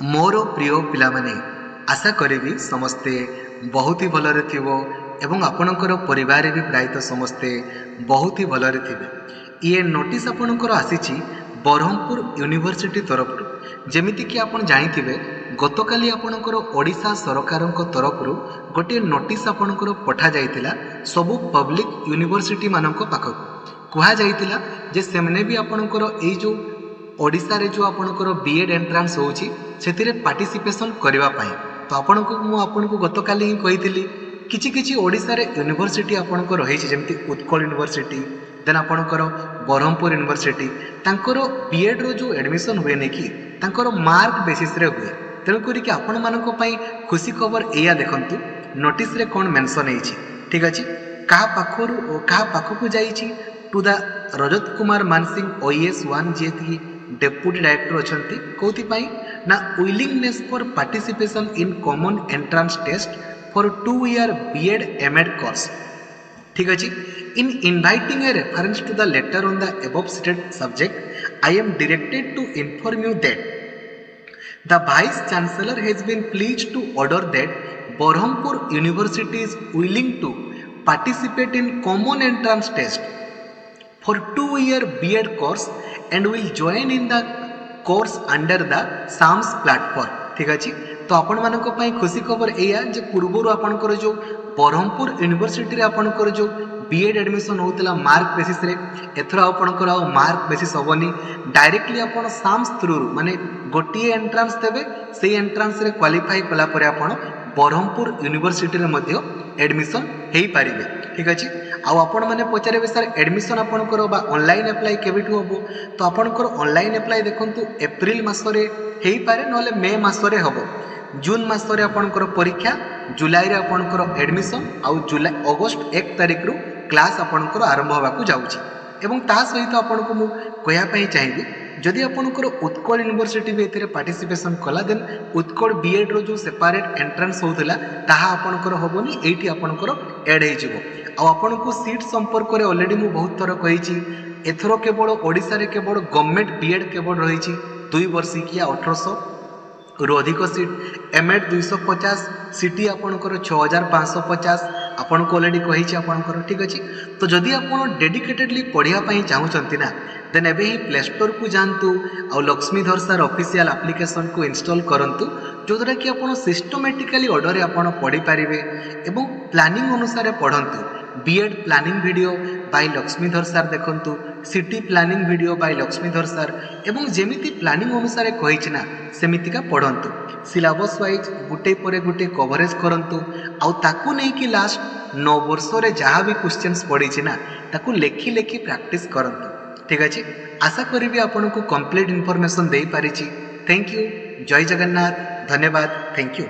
ମୋର ପ୍ରିୟ ପିଲାମାନେ, ଆଶା କରିବି ସମସ୍ତେ ବହୁତ ହି ଭଲରେ ଥିବ ଏବଂ ଆପଣଙ୍କର ପରିବାରରେ ବି ପ୍ରାୟତଃ ସମସ୍ତେ ବହୁତ ହି ଭଲରେ ଥିବେ। ଇଏ ନୋଟିସ୍ ଆପଣଙ୍କର ଆସିଛି ବ୍ରହ୍ମପୁର ୟୁନିଭର୍ସିଟି ତରଫରୁ। ଯେମିତିକି ଆପଣ ଜାଣିଥିବେ, ଗତକାଲି ଆପଣଙ୍କର ଓଡ଼ିଶା ସରକାରଙ୍କ ତରଫରୁ ଗୋଟିଏ ନୋଟିସ୍ ଆପଣଙ୍କର ପଠାଯାଇଥିଲା ସବୁ ପବ୍ଲିକ୍ ୟୁନିଭର୍ସିଟିମାନଙ୍କ ପାଖକୁ। କୁହାଯାଇଥିଲା ଯେ ସେମାନେ ବି ଆପଣଙ୍କର ଏଇ ଯେଉଁ ଓଡ଼ିଶାରେ ଯେଉଁ ଆପଣଙ୍କର ବି ଏଡ଼୍ ଏଣ୍ଟ୍ରାନ୍ସ ହେଉଛି, ସେଥିରେ ପାର୍ଟିସିପେସନ୍ କରିବା ପାଇଁ। ତ ଆପଣଙ୍କୁ ମୁଁ ଆପଣଙ୍କୁ ଗତକାଲି ହିଁ କହିଥିଲି, କିଛି କିଛି ଓଡ଼ିଶାରେ ୟୁନିଭର୍ସିଟି ଆପଣଙ୍କର ରହିଛି, ଯେମିତି ଉତ୍କଳ ୟୁନିଭର୍ସିଟି, ଦେନ୍ ଆପଣଙ୍କର ବ୍ରହ୍ମପୁର ୟୁନିଭର୍ସିଟି, ତାଙ୍କର ବି ଏଡ଼୍ର ଯେଉଁ ଆଡ଼ମିସନ୍ ହୁଏନି କି, ତାଙ୍କର ମାର୍କ ବେସିସ୍ରେ ହୁଏ। ତେଣୁ କରିକି ଆପଣମାନଙ୍କ ପାଇଁ ଖୁସି ଖବର ଏଇଆ। ଦେଖନ୍ତୁ ନୋଟିସ୍ରେ କ'ଣ ମେନସନ୍ ହେଇଛି। ଠିକ୍ ଅଛି, କାହା ପାଖରୁ ଓ କାହା ପାଖକୁ ଯାଇଛି? To the Rajat Kumar Mansingh, OAS 1, ଯିଏକି ଡେପୁଟି ଡାଇରେକ୍ଟର ଅଛନ୍ତି। କେଉଁଥିପାଇଁ ନା willingness for participation in common entrance test for 2 year B.Ed M.Ed course. ଠିକ୍ ଅଛି। In inviting a reference to the letter on the above stated subject, I am directed to inform you that the Vice Chancellor has been pleased to order that Berhampur University is willing to participate in common entrance test for 2 year B.Ed course and will join in the course under the SAMS platform. ଠିକ୍ ଅଛି, ତ ଆପଣମାନଙ୍କ ପାଇଁ ଖୁସି ଖବର ଏଇଆ ଯେ ପୂର୍ବରୁ ଆପଣଙ୍କର ଯେଉଁ ବ୍ରହ୍ମପୁର ୟୁନିଭର୍ସିଟିରେ ଆପଣଙ୍କର ଯେଉଁ ବି ଏଡ଼୍ ଆଡ଼ମିସନ୍ ହେଉଥିଲା ମାର୍କ ବେସିସ୍ରେ, ଏଥର ଆପଣଙ୍କର ଆଉ ମାର୍କ ବେସିସ୍ ହେବନି। ଡାଇରେକ୍ଟଲି ଆପଣ ସାମ୍ସ ଥ୍ରୁରୁ, ମାନେ ଗୋଟିଏ ଏଣ୍ଟ୍ରାନ୍ସ ଦେବେ, ସେଇ ଏଣ୍ଟ୍ରାନ୍ସରେ କ୍ୱାଲିଫାଇ କଲା ପରେ ଆପଣ ବ୍ରହ୍ମପୁର ୟୁନିଭର୍ସିଟିରେ ମଧ୍ୟ ଆଡ଼ମିସନ୍ ହେଇପାରିବେ। ଠିକ୍ ଅଛି। ଆଉ ଆପଣମାନେ ପଚାରିବେ, ସାର୍, ଆଡ଼ମିସନ୍ ଆପଣଙ୍କର ବା ଅନଲାଇନ୍ ଆପ୍ଲାଏ କେବେଠୁ ହେବ? ତ ଆପଣଙ୍କର ଅନଲାଇନ୍ ଆପ୍ଲାଏ ଦେଖନ୍ତୁ ଏପ୍ରିଲ ମାସରେ ହେଇପାରେ, ନହେଲେ ମେ ମାସରେ ହେବ। ଜୁନ୍ ମାସରେ ଆପଣଙ୍କର ପରୀକ୍ଷା, ଜୁଲାଇରେ ଆପଣଙ୍କର ଆଡ଼ମିସନ୍, ଆଉ ଜୁଲାଇ ଅଗଷ୍ଟ 1 ତାରିଖରୁ କ୍ଲାସ୍ ଆପଣଙ୍କର ଆରମ୍ଭ ହେବାକୁ ଯାଉଛି। ଏବଂ ତା ସହିତ ଆପଣଙ୍କୁ ମୁଁ କହିବା ପାଇଁ ଚାହିଁବି, ଯଦି ଆପଣଙ୍କର ଉତ୍କଳ ୟୁନିଭର୍ସିଟି ବି ଏଥିରେ ପାର୍ଟିସିପେସନ୍ କଲା, ଦେନ୍ ଉତ୍କଳ ବି ଏଡ଼୍ର ଯେଉଁ ସେପାରେଟ୍ ଏଣ୍ଟ୍ରାନ୍ସ ହେଉଥିଲା, ତାହା ଆପଣଙ୍କର ହେବନି, ଏଇଠି ଆପଣଙ୍କର ଏଡ଼୍ ହେଇଯିବ। ଆଉ ଆପଣଙ୍କୁ ସିଟ୍ ସମ୍ପର୍କରେ ଅଲରେଡ଼ି ମୁଁ ବହୁତ ଥର କହିଛି। ଏଥର କେବଳ ଓଡ଼ିଶାରେ କେବଳ ଗଭର୍ଣ୍ଣମେଣ୍ଟ ବି ଏଡ଼୍ କେବଳ ରହିଛି 2 ବର୍ଷିକିଆ 1800 ରୁ ଅଧିକ ସିଟ୍, ଏମ୍ ଏଡ଼୍ 250, ସିଟି ଆପଣଙ୍କର 6550, ଆପଣଙ୍କୁ ଅଲରେଡ଼ି କହିଛି ଆପଣଙ୍କର। ଠିକ୍ ଅଛି, ତ ଯଦି ଆପଣ ଡେଡିକେଟେଡ଼ଲି ପଢ଼ିବା ପାଇଁ ଚାହୁଁଛନ୍ତି ନା, ଦେନ୍ ଏବେ ହିଁ ପ୍ଲେ ଷ୍ଟୋରକୁ ଯାଆନ୍ତୁ ଆଉ ଲକ୍ଷ୍ମୀଧର ସାର୍ ଅଫିସିଆଲ୍ ଆପ୍ଲିକେସନକୁ ଇନଷ୍ଟଲ୍ କରନ୍ତୁ, ଯେଉଁଦ୍ୱାରା କି ଆପଣ ସିଷ୍ଟମେଟିକାଲି ଅର୍ଡ଼ରରେ ଆପଣ ପଢ଼ିପାରିବେ ଏବଂ ପ୍ଲାନିଂ ଅନୁସାରେ ପଢ଼ନ୍ତୁ। B.Ed planning video by Laxmidhar sir ଦେଖନ୍ତୁ, city planning video Bai Laxmidhar sir, ଏବଂ ଯେମିତି ପ୍ଲାନିଂ ଅନୁସାରେ କହିଛି ନା, ସେମିତିକା ପଢ଼ନ୍ତୁ। ସିଲାବସ୍ ୱାଇଜ୍ ଗୋଟେ ପରେ ଗୋଟେ କଭରେଜ୍ କରନ୍ତୁ ଆଉ ତାକୁ ନେଇକି ଲାଷ୍ଟ 9 ବର୍ଷରେ ଯାହା ବି କ୍ୱେଶ୍ଚନ୍ସ ପଡ଼ିଛି ନା, ତାକୁ ଲେଖି ଲେଖି ପ୍ରାକ୍ଟିସ୍ କରନ୍ତୁ। ଠିକ୍ ଅଛି, ଆଶା କରିବି ଆପଣଙ୍କୁ କମ୍ପ୍ଲିଟ୍ ଇନଫର୍ମେସନ୍ ଦେଇପାରିଛି। Thank you. ଜୟ ଜଗନ୍ନାଥ। ଧନ୍ୟବାଦ। Thank you.